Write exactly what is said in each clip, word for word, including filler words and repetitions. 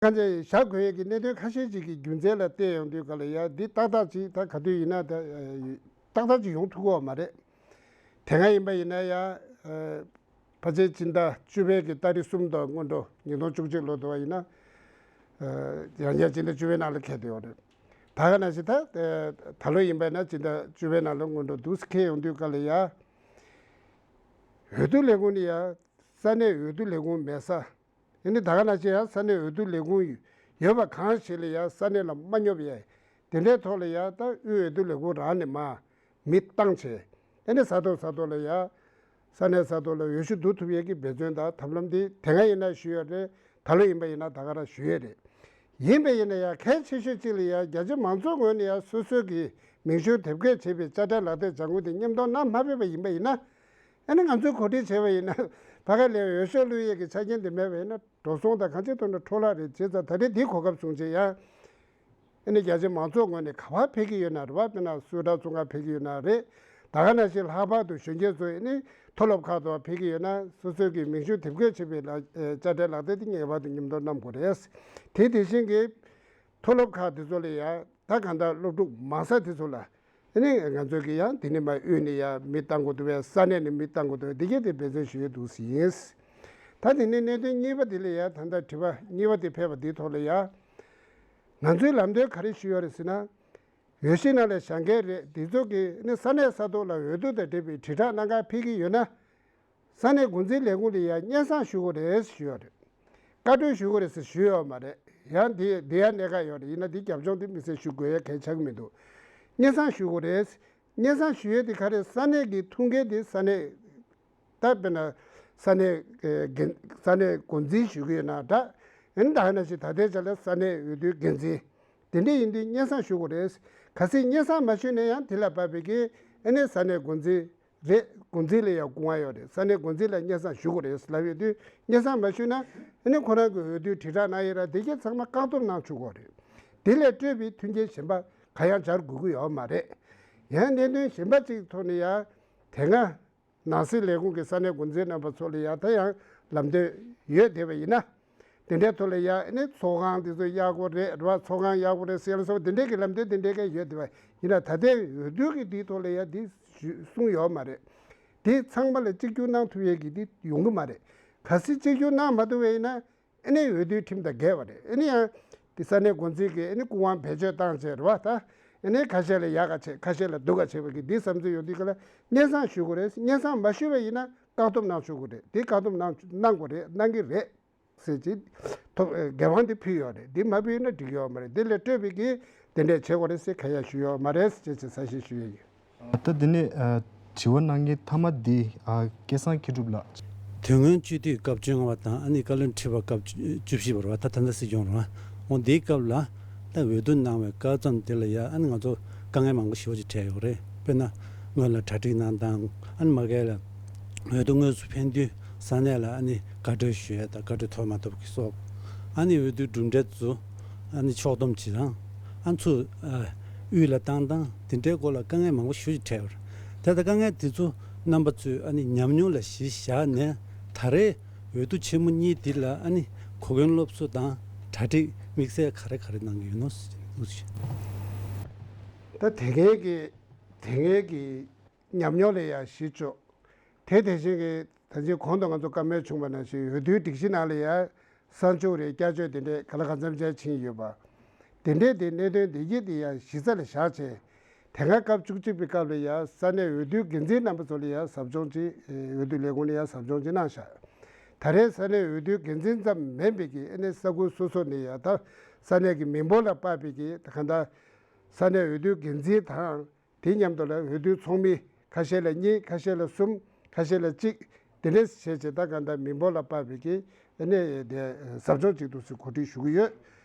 གང་ཅི་བཞག་དགོས་ཡས་ཀྱི་གནད་དོན་ཁ་ཤས་ཅིག་གི་རྒྱུ་མཚན་ལ་བལྟས་ཡོང་དུས་ག་ལ་ཡ་འདི་ཏག་ཏག་ཅིག་ད་ག་དུས་ཡིན་ན་ད་ཏག་ཏག་ཅིག་ཡོང་ཐུབ་ཀྱི་ཡོད་མ་རེད། དེ་སྔ་ཡིན་པ་ཡིན་ན་ཡ། ཕལ་ཆེར་སྤྱི་ཟླ་བཅུ་པའི་གི་ཏ་རིག་གསུམ་དང་སྔོན་འགྲོ་ཉིས་སྟོང་བཅུ་གཅིག་ལོ་དུ་བ་ཡིན་ན། ཡང་བསྐྱར་སྤྱི་ཟླ་བཅུ་པའི་ནང་ལ་འཁེལ་བསྡད་ཡོད་རེད། ད་ག་ནང་བཞིན་ད་ད་ལོ་ཡིན་པ་ཡིན་ན་སྤྱི་ཟླ་བཅུ་པའི་ནང་ལ་སྔོན་འགྲོ་འདུག་སེ་འཁེལ་ཡོང་དུས་ག་ལ་ཡ། འོས་བསྡུ་ལས་ཁུངས་ནི་ཡ། ས་གནས་འོས་བསྡུ་ལས་ཁུངས་མེད་ས། ཡིན་ནི་ད་ག་ནང་བཞིན་ཡང་ས་གནས་འོས་བསྡུ་ལས་ཁུངས་ཡོད་པ་གང་ཞིག་ལ་ཡང་ས་གནས་ལ་མ་སྙོབ་ཡས། དེ་འདྲའི་ཐོག་ལ་ཡང་ད་དབུས་འོས་བསྡུ་ལས་ཁུངས་རང་ནས་མ་མི་བཏང་བྱས། ཨ་ནི་ས་ཐོག་ས་ཐོག་ལ་ཡང་ས་གནས་ས་ཐོག་ལ་འོས་ཤོག་བསྡུ་ཐུབ་ཡས་ཀྱི་འབད་བརྩོན་དང་ཐབས་ལམ་འདི་དེ་སྔ་ཡིན་ན་ཞུས་ཡོད་རེད། ད་ལོ་ཡིན་པ་ཡིན་ན་ད་ག་རང་ཞུས་ཡོད་རེད། ཡིན་པ་ཡིན་ན་ཡང་གལ་ཆེ་ཤོས་གཅིག་ལ་ཡང་རྒྱ་ཆེ་མང་ཚོགས་ངོས་ནས་ཡང་སོ་སོའི་གི་མིང་གཞུང་དེབ་སྐྱེལ་བྱས་པའི་དཔྱ་ཁྲལ་ལག་དེབ་ལྗང་ཁུ་དེ་མཉམ་གཏོང་གནང་མ་ཕོད་པ་ཡིན་པ་ཡིན་ན། ཨ་ནི་ང་ཚོས་གོ་སྒྲིག་བྱས་པ་ཡིན་ན་ཕ་ག་ལས་འོས་ཤོག་བླུག་ཡས་ཀྱི་ཆ་རྐྱེན་དེ་མེད་པ་ཡིན་ན་འགྲོ་སོང་དང་གང་ཅིའི་ཐོག་ནས་འཕྲོ་བརླག་རེད། བྱས་ཙང་ད་རེས་འདི་གོ་སྐབས་བཟུང་བྱས་ཡང་ཨ་ནི་རྒྱ་ཆེ་མང་ཚོགས་ངོས་ནས་ག་པར་ཕེབས་ཀྱི་ཡོད་ན་རེད་བ། དཔེར་ན་སུད་ཊར་བཙོན་ཁང་ཕེབས་ཀྱི་ཡོད་ན་རེད། ད་ག་ནང་བཞིན་ལྷག་པར་དུ་གཞོན་སྐྱེས་ཚོ་ཨ་ནི་མཐོ་སློབ་ཁག་ཏུ་ཕེབས་ཀྱི་ཡོད་ན་སོ་སོའི་གི་མིང་གཞུང་དེབ་སྐྱེལ་བྱེད་པའི་ལ་དཔྱ་ཁྲལ་ལག་དེབ་དེ་ངེས་པར་དུ་མཉམ་གཏོང་གནང་དགོས་རེད། དེ་དེ་བཞིན་གྱི་མཐོ་སློབ་ཁག་དེ་ཚོ་ལ་ཡང་ད་གང་ལྟར་སློབ་ཕྲུག་མང་ས་དེ་ཚོ་ལ་ཨ་ནི་ང་ཚོས་ཀྱི་ཡང་དེ་ནས་མར་དབུས་ནས་ཡང་མི་བཏང་དགོས་འདུག་པས། ས་གནས་ནས་མི་བཏང་དགོས་འདུག་པས། འདི་གས་དེ་འབད་བརྩོན་ཞུ་ཡས་འདུག་ཟེར་ཡིན། ད་དེ་ནས་གནད་དོན་གཉིས་པ་དེ་ལ་ཡང་ད་ལྟ་དྲི་བ་གཉིས་པ་དེ་ཕེབས་པ་དེའི་ཐོག་ལ་ཡང་ང་ཚོའི་ལམ་སྟོན་ག་རེ་ཞུས་ཡོད་རེད་ཟེར་ན། འོས་གཞི་ནང་ལ་བཞེངས་མཁན་རེད། དེ་ཚོ་གི་ནི་ས་གནས་ས་ཐོག་ལ་འོས་བསྡུ་དང་འབྲེལ་བའི་དྲིལ་བསྒྲགས་གནང་གར་ཕེབས་ཀྱི་ཡོད་ན། ས་གནས་འགོ་འཛིན་ལས་ཁུངས་ལ་ཡང་སྙན་སེང་ཞུ་དགོས་རེད་ཞུས་ཡོད་རེད། བཀའ་འཁྲོལ་ཞུ་དགོས་རེད་ཟེར་ཞུས་ཡོད་མ་རེད། ཡང་འདི་འདི་ཡང་གནད་འགག་ཡོད་རེད། ཡིན་ན་འདི་རྒྱབ་ལྗོངས་འདི་དམིགས་བསལ་ཞུ་དགོས་ཡ་གལ་ཆགས་ཀྱི་མི་འདུག་སྙན་སེང་ཞུ་དགོས་རེད། སྙན་སེང་ཞུ་ཡས་དེ་ག་རེད། ས་གནས་ཀྱི་ཐུགས་འགན་དེ་ས་གནས་ད་དཔེར་ན་ས་གནས་འགན་ས་གནས་འགོ་འཛིན་ཞུ་གི་ཡོད་ན་འདྲ། ཡིན་ད་ག་ནང་བཞིན་ད་ལྟའི་ཆ་ལ་ས་གནས་འོས་བསྡུའི་འགན་འཛིན་དེ་འདྲ་ཡིན་དུས་སྙན་སེང་ཞུ་དགོས་རེད། གལ་སྲིད་སྙན་སེང་མ་ཞུས་ན་ཡང་དེ་ལ་བབས་པའི་གི་ཨ་ནི་ས་གནས་འགོ་འཛིན་རེད། འགོ་འཛིན་ལ་ཡང་སྐུ་དབང་ཡོད་རེད། ས་གནས་འགོ་འཛིན་ལ་སྙན་སེང་ཞུ་དགོས་རེད་ལབ་ཡོད་དུས་སྙན་སེང་མ་ཞུས་ན་ཨ་ནི་ཁོ་རང་གི་འོས་བསྡུའི་དྲིལ་བསྒྲགས་གནང་ཡས་ར་དེ་གས་ཚང་མ་བཀག་སྡོམ་གནང་ཆོག་གི་རེད། དེ་ལས་སྤྲོས་པའི་མཐུན་རྐྱེན་གཞན་པ་གང་ཡང་སྦྱར་དགོས་ཀྱི་ཡོད་མ་རེད། ཡང་གནད་དོན་གཞན་པ་གཅིག་ཐོག་ནས་ཡང་དེ་སྔ་ནང་སྲིད་ལས་ཁུངས་ཀྱི་ས་གནས་འགོ་འཛིན་རྣམ་པ་ཚོ་ལ་ཡང་ད་ཡང་ལམ་སྟོན་ཡོད་བསྡད་པ་ཡིན་ན། དེ་འདྲའི་ཐོག་ལ་ཡང་ཨ་ནི་ཚོགས་ཁང་དེ་ཚོ་གཡར་དགོས་རེད་རེད་བ། ཚོགས་ཁང་གཡར་དགོས་རེད་ཟེར་ལ་སོགས་དེ་འདྲའི་གི་ལམ་སྟོན་དེ་འདྲའི་གི་ཡོད་བསྡད་པ་ཡིན་ན། ད་ལྟའི་འོས་བསྡུ་གི་དེའི་ཐོག་ལ་ཡང་དེ་གསུངས་ཡོད་མ་རེད། དེ་ཚང་མ་ལ་གཅིག་གྱུར་གནང་ཐུབ་ཡས་ཀྱི་དེ་ཡོང་གི་མ་རེད། གལ་སྲིད་གཅིག་གྱུར་གནང་མ་ཐུབ་པ་ཡིན་ན། ཨ་ནི་འོས་བསྡུའི་ཁྲིམས་དང་འགལ་བ་རེད། ཨ་ནི་ཡང་དེ་ས་གནས་འགོ་འཛིན་གྱིས་ཨ་ནི་སྐུ་དབང་བེད་སྤྱོད་བཏང་བྱས་རེད་བ། ད་ཨ་ནི་ཁ་ཤས་ལ་ཡག་ག་བྱས་ཁ་ཤས་ལ་སྡུག་ག་བྱས་པ་གི་འདི་བསམ་ཚུལ་ཡོང་དུས་ག་ལ་སྙན་སེང་ཞུ་དགོས་རེད། སྙན་སེང་མ་ཞུས་པ་ཡིན་ན་བཀག་སྡོམ་གནང་ཆོག་གི་རེད། དེ་བཀག་སྡོམ་གནང་གནང་དགོས་རེད། གནང་གི་རེད་ཟེར་གྱི་ཐོབ་འགན་དབང་དེ་ཕུལ་ཡོད་རེད། འདི་མ་ཕུལ་ན་འགྲིག་ཡོད་མ་རེད། འདི་ལས་སྤྲོས་པའི་གི་དེ་འདྲས་བྱེད་དགོས་རེད་ཟེར་ག་ཡ་ཞུ་ཡོད་མ་རེད་ཟེར་བྱས་གསལ་བཤད་ཞུ་ཡ་ཡིན། ད་དེ་ནས་ཨ་དྲི་བ་གནང་མཁན་མཐའ་མ་འདི་ཨ་སྐལ་བཟང་མཁས་གྲུབ་ལགས། དེ་སྔོན་སྤྱི་འཐུས་སྐབས་བཅོ་ལྔ་པ་དང་ཨ་ནི་བཀའ་བློན་ཁྲི་པ་སྐབས་བཅུ་བཞི་པ་རེད་བ། ད་ད་ལྟ་སྲིད་སྐྱོང་རེད་བ། འོ་འདིའི་སྐབས་ལ་ད་འོས་བསྡུ་གནང་བའི་སྐབས་ཙམ་དེ་ལ་ཡ་ཨ་ནི་ང་ཚོ་དཀའ་ངལ་མང་པོ་ཞེ་པོ་ཅིག་འཕྲད་ཡོད་རེད། དཔེར་ན་སྔོན་ལ་གྲ་སྒྲིག་གནང་སྟངས། ཨ་ནི་མ་གལ་ལ་འོས་བསྡུ་དངོས་སུ་ཕེབས་དུས་ས་གནས་ལ་ཨ་ནི་བཀའ་འཁྲོལ་ཞུ་ཡས་དང་བཀའ་འཁྲོལ་ཐོབ་མ་ཐོབ་ཀྱི་སོགས། ཨ་ནི་འོས་བསྡུའི་གྲུབ་འབྲས་ཚོ་ཨ་ནི་ཕྱོགས་བསྡོམས་བྱེད་སྟངས། ཨ་ཚོ་ཨ་དབུས་ལ་བཏང་སྟངས་དེ་འདྲའི་སྐོར་ལ་དཀའ་ངལ་མང་པོ་ཞེ་པོ་ཅིག་འཕྲད་ཡོད་རེད། ད་ལྟ་དཀའ་ངལ་དེ་ཚོ་རྣམ་པ་ཚོས་ཨ་ནི་ཉམས་མྱོང་ལ་གཞི་བཞག་ནས་ད་རེས་འོས་བསྡུ་ཆེན་མོ་གཉིས་འདི་ལ་ཨ་ནི་གོ་སྐོན་སློབ་གསོ་དང་གྲ་སྒྲིག་དམིགས་བསལ་ག་རེ་ག་རེ་གནང་གི་ཡོད་ནོ་ཟེར་ནས་དངོས་སུ་ཞུ། ད་དེ་སྔའི་གི་དེ་སྔའི་གི་ཉམས་མྱོང་ལ་ཡང་གཞི་བཅོལ། དེ་དེ་བཞིན་གྱི་ད་ཅི་གོང་དུ་ང་ཚོ་བཀའ་མོལ་བྱུང་བ་ནང་བཞིན་འོས་བསྡུའི་སྒྲིག་གཞི་ནང་ལ་ཡང་གསར་འཇུག་རེད། བསྐྱར་བཅོས་དེ་འདྲས་ག་ལ་གང་འཚམ་ཅིག་ཕྱིན་ཡོད་པ། དེ་འདྲས་དེ་གནད་དོན་དེ་གྱད་དེ་ཡང་གཞི་རྩ་ལ་བཞག་བྱས། དེ་སྔ་སྐབས་བཅུ་གཅིག་པའི་སྐབས་ལ་ཡང་ས་གནས་འོས་བསྡུའི་འགན་འཛིན་རྣམ་པ་ཚོ་ལ་ཡང་ཟབ་སྦྱོང་ཅིག་འོས་བསྡུ་ལས་ཁུངས་ནས་ཡང་ཟབ་སྦྱོང་ཅིག་གནང་བཞག་ད་རེས་ས་གནས་འོས་བསྡུའི་འགན་འཛིན་ཙམ་མིན་པའི་གི་ཨ་ནི་ས་ཁུལ་སོ་སོ་ནས་ཡང་ད་ས་གནས་ཀྱི་མི་འབོར་ལ་དཔག་པའི་གི་ད་གང་ལྟར་ས་གནས་འོས་བསྡུའི་འགན་འཛིན་དང་། དེ་མཉམ་དུ་ལ་འོས་བསྡུའི་ཚོགས་མི་ཁ་ཤས་ལ་གཉིས། ཁ་ཤས་ལ་གསུམ། ཁ་ཤས་ལ་གཅིག་དེ་འདྲས་བྱས་བྱས་ད་གང་ལྟར་མི་འབོར་ལ་དཔག་པའི་གི་ཨ་ནི་དེ་ཟབ་སྦྱོང་ཅིག་འདུག་སེ་གོ་སྒྲིག་ཞུ་གི་ཡོད།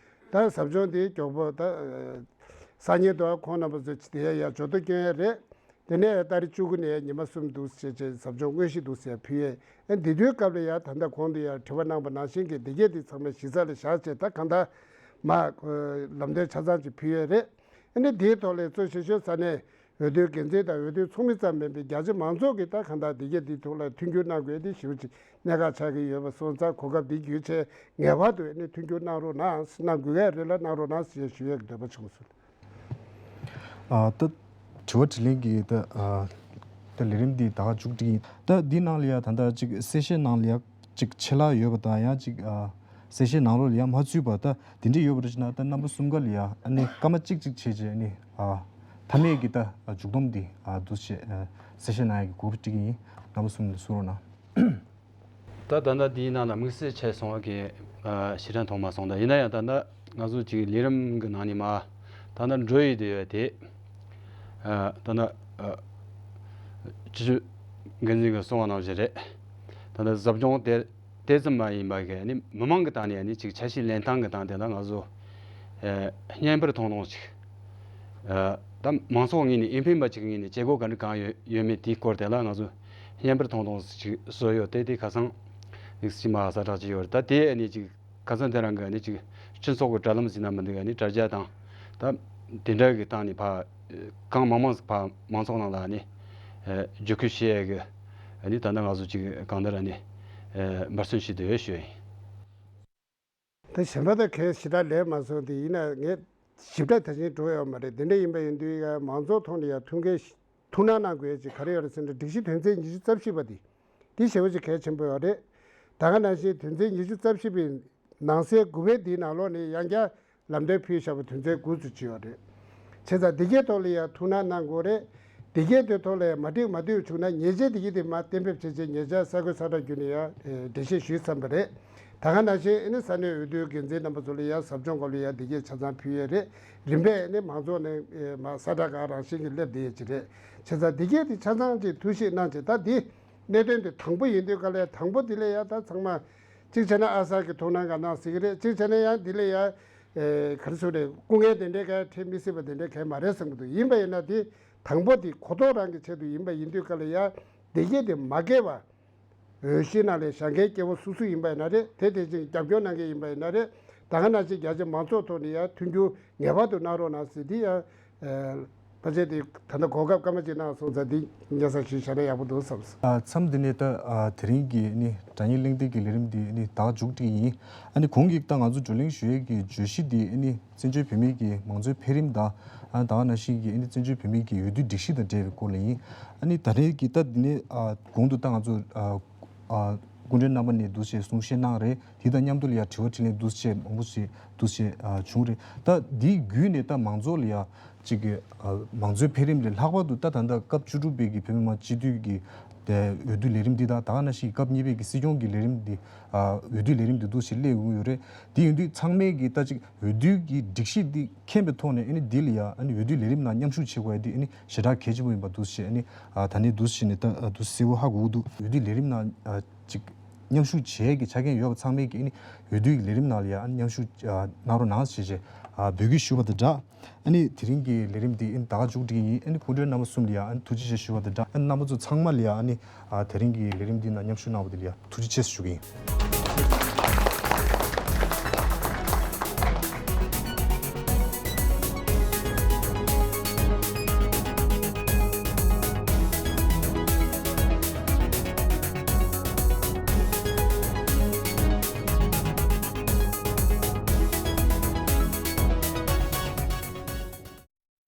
ད་ཟབ་སྦྱོང་དེ་མགྱོགས་པོ་ད་སང་ཉིན་དུ་ཁོང་རྣམ་པ་ཚོ་དེ་ཡ་ཡ་འབྱོར་ཐོ་སྐྱོན་ཡ་རེད། དེ་ནས་ཏ་རིག་བཅུ་དགུ་ནས་ཉི་མ་གསུམ་འདུག་སེ་བྱས་བྱས་ཟབ་སྦྱོང་དངོས་གཞི་འདུག་སེ་ཕུལ་ཡས། ཨ་འདི་དུས་སྐབས་ལ་ཡ་ད་ལྟ་གོང་དུ་ཡ་དྲི་བ་གནང་པ་ནང་བཞིན་གི་དེ་གྱད་དེ་ཚང་མ་གཞི་རྩ་ལ་བཞག་བྱས་ད་གང་ལྟར་མ་ལམ་སྟོན་ཆ་ཚང་ཅིག་ཕུལ་ཡས་རེད། ཨ་ནི་དེའི་ཐོག་ལ་གཙོ་ཆེ་ཤོས་ས་གནས་ འོས་བསྡུའི་འགན་འཛིན་དང་འོས་བསྡུའི་ཚོགས་མི་ཙམ་མིན་པའི་རྒྱ་ཆེ་མང་ཚོགས་ཀྱིས་ད་གང་ལྟར་འདི་གས་འདིའི་ཐོག་ལ་མཐུན་འགྱུར་གནང་དགོས་དེ་ཞེ་པོ་ཅིག་གནད་འགག་ཆགས་ཀྱི་ཡོད་པ་སོང་ཙང་གོ་སྐབས་འདི་བརྒྱུད་བྱས་ངེས་པར་དུ་ཨ་ནི་མཐུན་འགྱུར་གནང་རོགས་གནང་གནང་དགོས་ཀྱི་རེད་ལ་གནང་རོགས་གནང་ཞེས་ཞུ་ཡས་ཀྱི་འདོད་པ་བྱུང་སོང་། ཨ་ད་དྲི་བ་དྲིས་ལན་གྱི་ད་ཨ་ད་ལས་རིམ་འདི་ད་ག་མཇུག་སྒྲིལ་ཡིན། ད་འདི་ནང་ལ་ཡ་ད་ལྟ་ཅིག་གསལ་བཤད་ནང་ལ་ཡ་ཅིག་ཆད་ལྷག་ཡོད་པ་དང་ཡང་ཅིག་ཨ་གསལ་བཤད་ནང་ལོགས་ལ་ཡ་མ་ཚུད་པ་ད་དེ་འདྲས་ཡོད་པ་རེད་ཅེ་ན་ད་རྣམ་པ་གསུམ་ཀ་ལ་ཡ་ཨ་ནི་སྐར་མ་གཅིག་གཅིག་བྱས་རྗེས་ཨ་ནི་ཨ་མཐའ་མའི་གི་ད་མཇུག་སྡོམ་འདི་ཨ་འདུག་བྱས་ཨ་གསལ་བཤད་གནང་ཡ་གི་གོ་སྒྲིག་ཡིན། རྣམ་པ་གསུམ་ལ་གསུང་རོགས་གནང་། ད་ད་ལྟ་འདིའི་ནང་ལ་དམིགས་བསལ་ཆད་སོང་བ་གི་ཨ་ཞེ་དྲག་མཐོང་མ་སོང་། ད་ཡིན་ན་ཡང་ད་ལྟ་ང་ཚོ་ཅིག་ལས་རིམ་གི་ནང་ནས་མ་ད་ལྟ་འགྲོ་ཡི་དེ་ཡོད་དེ་ཨ་ད་ལྟ་ཨ་སྤྱི་ཁྱབ་འགན་འཛིན་གི་གསུང་བ་ནང་བཞིན་རེད། ད་ལྟ་ཟབ་སྦྱོང་དེ་དེ་ཙམ་མ་ཡིན་པ་གི་ནི་མི་མང་གི་སྟེང་ནས་ནི་ཅིག་ཆ་ཤས་ལེན་སྟངས་གི་སྟངས་དེ་ལ་ང་ཚོ་ཨ་བརྙན་པར་ཐུང་ཐུང་ཅིག་ཨ་ད་མང་ཚོགས་ངོས་ནས་ཨིན་ཕན་པ་ཅིག་ངོས་ནས་བྱེད་སྒོ་ག་འདྲ་གང་ཡོད་ཡོད་མེད་དེའི་སྐོར་དེ་ལ་ང་ཚོ་བརྙན་པར་ཐུང་ཐུང་ཅིག་བཟོས་ཡོད་དེ་དེ་ཁ་སང་ནི་ཅིག་མ་གསལ་བསྒྲགས་ཅིག་ཡོད་རེད། ད་དེ་ནི་ཅིག་ཁ་སང་དེ་རང་གི་ནི་ཅིག་སྤྱི་ཚོགས་ཀྱི་དྲ་ལམ་ཟེར་ན་མི་འདུག་ག་ནི་དྲ་རྒྱ་དང་ད་དེ་འདྲ་གི་སྟེང་ནས་ཕ་གང་མང་མང་ཕ་མང་ཚོགས་ནང་ལ་ནི་ཨ་བརྒྱུད་སྐུལ་བྱེད་ཡས་གི་ནི་ད་ལྟ་ང་ཚོ་ཅིག་གང་ལྟར་ནི་ཨ་འབད་བརྩོན་བྱེད་དུ་ཡོད་ཞུ་ཡིན། ད་གཞན་པ་དང་གལ་ཞེ་དྲག་ལས་མ་སོང་དེ་ཡིན་ན་ངས་ཞིབ་ཕྲ་ད་ཕྱིན་འགྲོ་ཡོད་མ་རེད། དེ་འདྲ་ཡིན་པ་ཡིན་དུས་ཡ་མང་ཚོགས་ཐོག་ནས་ཡ་ཐུགས་འགན་ཐུགས་སྣང་གནང་དགོས་ཡ་ཅིག་ག་རེ་ཡོད་རེད་ཟེར་ན་སྒྲིག་གཞི་དོན་ཚན་ཉི་ཤུ་རྩ་བཞི་པ་དེ་དེ་ཞེ་པོ་ཅིག་གལ་ཆེན་པོ་ཡོད་རེད། ད་ག་ནང་བཞིན་དོན་ཚན་ཉི་ཤུ་རྩ་བཞི་པའི་ནང་གསེས་དགུ་པའི་དེའི་ནང་ལོགས་ནས་ཡང་བསྐྱར་ལམ་སྟོན་ཕུལ་བཞག་པ་དོན་ཚན་དགུ་ཙམ་ཅིག་ཡོད་རེད། བྱས་ཙང་འདི་གའི་ཐོག་ལ་ཡང་ཐུགས་སྣང་གནང་དགོས་རེད། འདི་གའི་དེ་ཐོག་ལ་ཡང་མ་འགྲིག་མ་འགྲིག་བྱུང་ན་ཉེས་ཆད་འདི་གའི་དེ་མར་གཏན་འབེབས་བྱས་རྗེས་ཉེས་ཆད་གསར་འགོད་གསལ་བསྒྲགས་བརྒྱུད་ནས་ཡང་འགྲེལ་བཤད་ཞུས་ཚར་བ་རེད། ད་ག་ནང་བཞིན་ཨ་ནི་ས་གནས་འོས་བསྡུའི་འགན་འཛིན་རྣམ་པ་ཚོ་ལ་ཡང་ཟབ་སྦྱོང་སྐོར་ལ་ཡང་འདི་གའི་ཆ་ཚང་ཕུལ་ཡས་རེད། རིམ་པས་ཨ་ནི་མང་ཚོགས་ནས་མར་གསལ་བསྒྲགས་གང་རང་བཞིན་གྱིས་སླེབས་བསྡད་ཡས་ཅིག་རེད། བྱས་ཙང་འདི་གའི་དེ་ཆ་ཚང་ཅིག་ཐུགས་ཞིབ་གནང་བྱས་ད་འདི་གནད་དོན་དེ་དང་པོ་ཡིན་དུས་ག་ལས་དང་པོ་འདི་ལ་ཡང་ད་ཚང་མ་གཅིག་བྱས་ན་ཨ་གསར་གྱི་ཐུགས་སྣང་ག་གནང་སྲིད་ཀྱི་རེད། གཅིག་བྱས་ན་ཡང་འདི་ལ་ཡང་ཨེ་ག་རེ་ཟེར་རེད། སྐུ་ངལ་དེ་འདྲའི་ག་འཕྲད་མི་སྲིད་པ་དེ་འདྲའི་ག་མ་རེད་བསམ་གྱི་འདུག་ཡིན་པ་ཡིན་ན་དེ་དང་པོ་དེ་གོ་རྟོགས་རང་གི་ཆེད་དུ་ཡིན་པ་ཡིན་དུས་ག་ལ་ཡང་བདེ་སྐྱིད་དེ་མ་སྐྱེ་བ་འོས་གཞི་ནང་ལས་བཞེངས་མཁན་སྐྱེ་བོ་སུ་སུ་ཡིན་པ་ཡིན་ན་རེད། དེ་དེ་བཞིན་རྒྱབ་སྐྱོར་གནང་མཁན་ཡིན་པ་ཡིན་ན་རེད། ད་ག་ནང་བཞིན་རྒྱ་ཆེ་མང་ཚོགས་ཐོག་ནས་ཡང་མཐུན་འགྱུར་ངེས་པར་དུ་གནང་རོགས་གནང་ཟེར་དེ་ཡང་ཨེ་ཕལ་ཆེར་དེ་ད་ལྟ་གོ་སྐབས་སྐར་མ་གཅིག་གནང་སོང་ཙང་འདི་སྙན་སེང་ཞུས་བཞག་ན་ཡག་པོ་འདུག་བསམ་སོང་། ཨ་མཚམས་འདི་ནས་ད་ཨ་དེ་རིང་གི་ནི་དྲ་བརྙན་གླེང་སྟེགས་ཀྱི་ལས་རིམ་འདི་ནི་ད་མཇུག་སྒྲིལ་ཡིན། ཨ་ནི་གོང་གི་ད་ང་ཚོ་བགྲོ་གླེང་ཞུ་ཡས་ཀྱི་བརྗོད་གཞི་འདི་ཨ་ནི་བཙན་བྱོལ་བོད་མིའི་གི་མང་གཙོའི་འཕེལ་རིམ་དང་ཨ་ད་ག་ནང་བཞིན་གྱི་ཨ་ནི་བཙན་བྱོལ་བོད་མིའི་གི་འོས་བསྡུ་སྒྲིག་གཞི་དང་འབྲེལ་བའི་སྐོར་ལ་ཡིན། ཨ་ནི་ད་རེས་ཀྱི་ད་འདི་ནས་ཨ་གོང་དུ་ད་ང་ཚོ་ཨ་ཨ་སྐུ་མགྲོན་རྣམ་པ་ནས་འདུག་སེ་གསུང་བཤད་གནང་རེད། དེ་དང་མཉམ་དུ་ལ་ཡ་དྲི་བ་དྲིས་ལན་འདུག་སེ་མང་པོ་ཞིག་འདུག་སེ་ཨ་བྱུང་རེད། ད་འདིའི་བརྒྱུད་ནས་ད་མང་ཚོགས་ལ་ཡ་ཅིག་གི་ཨ་མང་གཙོའི་འཕེལ་རིམ་ལས་ལྷག་པར་དུ་ད་ད་ལྟ་སྐབས་བཅུ་དྲུག་པའི་གི་བོད་མི་མང་སྤྱི་འཐུས་ཀྱི་དེ་འོས་བསྡུ་ལས་རིམ་འདི་དང་ད་ག་ནང་བཞིན་སྐབས་གཉིས་པའི་གི་སྲིད་སྐྱོང་གི་ལས་རིམ་འདི་ཨ་འོས་བསྡུ་ལས་རིམ་འདི་འདུག་སེ་སླེབས་ཡོང་གི་ཡོད་རེད། དེ་ཡིན་དུས་ཚང་མས་གི་ད་ཅིག་འོས་བསྡུ་གི་སྒྲིག་གཞི་འདི་མཁྱེན་པའི་ཐོག་ནས་ཨ་ནི་འདི་ལ་ཡ་ཨ་ནི་འོས་བསྡུ་ལས་རིམ་ནང་མཉམ་ཞུགས་བྱེད་དགོས་ཡ་འདི་ཨ་ནི་ཞེ་དྲག་གལ་ཆེན་པོ་ཡིན་པ་འདུག་སེ་ཨ་ནི་ཨ་ད་ནི་འདུག་སེ་ནས་ད་འདུག་སེ་གསལ་པོ་ཧ་གོ་གི་འདུག་འོས་བསྡུ་ལས་རིམ་ནང་ཨ་ཅིག་མཉམ་ཞུགས་བྱེད་ཀྱི་ཆ་རྐྱེན་ཡོད་པ་ཚང་མས་ཀྱི་ཨ་ནི་འོས་བསྡུའི་ལས་རིམ་ནང་ལ་ཡང་མཉམ་ཞུགས་གནང་རོགས་གནང་ཞེས་བྱས་འབོད་སྐུལ་ཞུ་བ་དང་སྦྲགས། ཨ་ནི་དེ་རིང་གི་ལས་རིམ་འདི་ཨ་ནི་ད་ག་མཇུག་སྒྲིལ་ཡིན། ཨ་ནི་སྐུ་མགྲོན་རྣམ་པ་གསུམ་ལ་ཡང་ཨ་ནི་ཐུགས་རྗེ་ཆེ་ཞུ་བ་དང་སྦྲགས། ཨ་ནི་རྣམ་པ་ཚོ་ཚང་མ་ལ་ཡང་ཨ་ནི་དེ་རིང་གི་ལས་རིམ་འདི་ནང་མཉམ་ཞུགས་གནང་བ་དེ་ལ་ཡང་ཐུགས་རྗེ་ཆེ་ཞུ་གི་ཡིན།